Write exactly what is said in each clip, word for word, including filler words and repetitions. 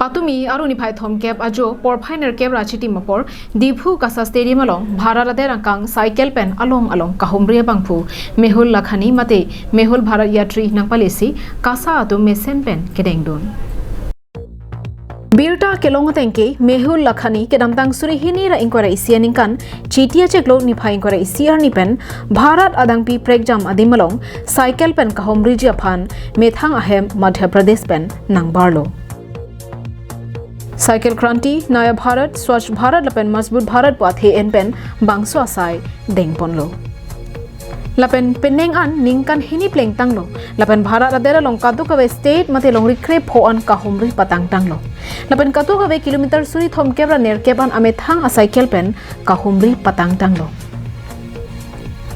Patumi Arni phai thomkep ajo porphai nerkep ra chitim apor Diphu KASA Stadium along Bharat adet angkang cycle pen along along kahumri abangphu Mehul Lakhani mate Mehul Bharat Yatri nangpalesi KASA atum mesen pen kedengdun. Birta kelong atengke Mehul Lakhani kedamtang suri hini ra ingkoi ra isi aningkan Chiti achiklo niphai ingkoi ra isi arni pen Bharat adangpi prekjam adim along cycle pen kahumriji aphan methang ahem Madhya Pradesh pen nangbarlo. Cycle Kranti, Naya Bharat, Swachh Bharat lapen Mazbut Bharat pu athe en pen bangso asai dengponlo. Lapen penang an ningkan hini plengtanglo. Lapen Bharat adet along kadokave state mate longri krepho an kahumri patangtanglo. Lapen kadokave kilometer suri thomkep ra nerkep an amethang acycle pen kahumri patangtanglo.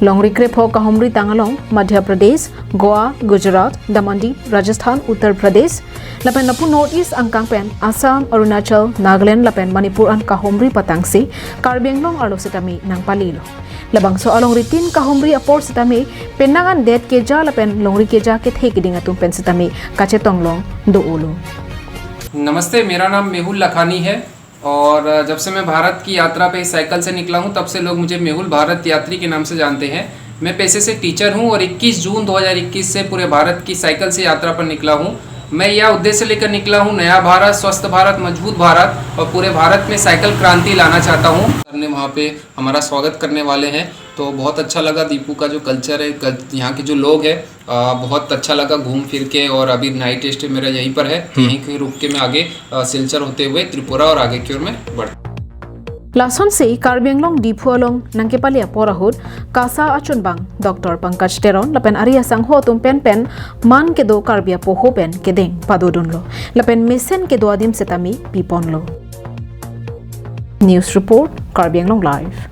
Longri krepho kahumri tang along Madhya Pradesh, Goa, Gujarat, Damandiv, Rajasthan, Uttar Pradesh, lapen lapu North East angkang pen Assam, Arunachal, Nagaland lapen Manipur an kahumri patangsi Karbi Anglong arlo sitame nangpalilo. Labangso alongri tin kahumri apor sitame penang an det keja lapen longri keja kethe keding atum pen sitame kachetong long do-olo. नमस्ते, मेरा नाम मेहुल लखानी है और जब से मैं भारत की यात्रा पे साइकिल से निकला हूँ, तब से लोग मुझे मेहुल भारत यात्री के नाम से जानते हैं। मैं पेशे से टीचर हूँ और इक्कीस जून दो हज़ार इक्कीस से पूरे भारत की साइकिल से यात्रा पर निकला हूँ। मैं यह उद्देश्य लेकर निकला हूँ, नया भारत, स्वस्थ भारत, मजबूत भारत और पूरे भारत में साइकिल क्रांति लाना चाहता हूँ। सर ने वहाँ पे हमारा स्वागत करने वाले हैं, तो बहुत अच्छा लगा। दीपू का जो कल्चर है, कल-, यहाँ के जो लोग हैं, आ, बहुत अच्छा लगा घूम फिर के। और अभी नाइट स्टे मेरा यहीं पर है, तो यहीं कहीं रुक के मैं आगे, आ, सिलचर होते हुए त्रिपुरा और आगे की ओर मैं बढ़ता। Lasonsi Karbi Anglong Diphu along nangkepale apor ahut KASA achunbang Doctor Pankaj Teron lapen ari asangho atum pen pen man kedo Karbi apoho pen kedeng padodunlo. Lapen mesen kedo adim sitame piponlo. News report, Karbi Anglong Live.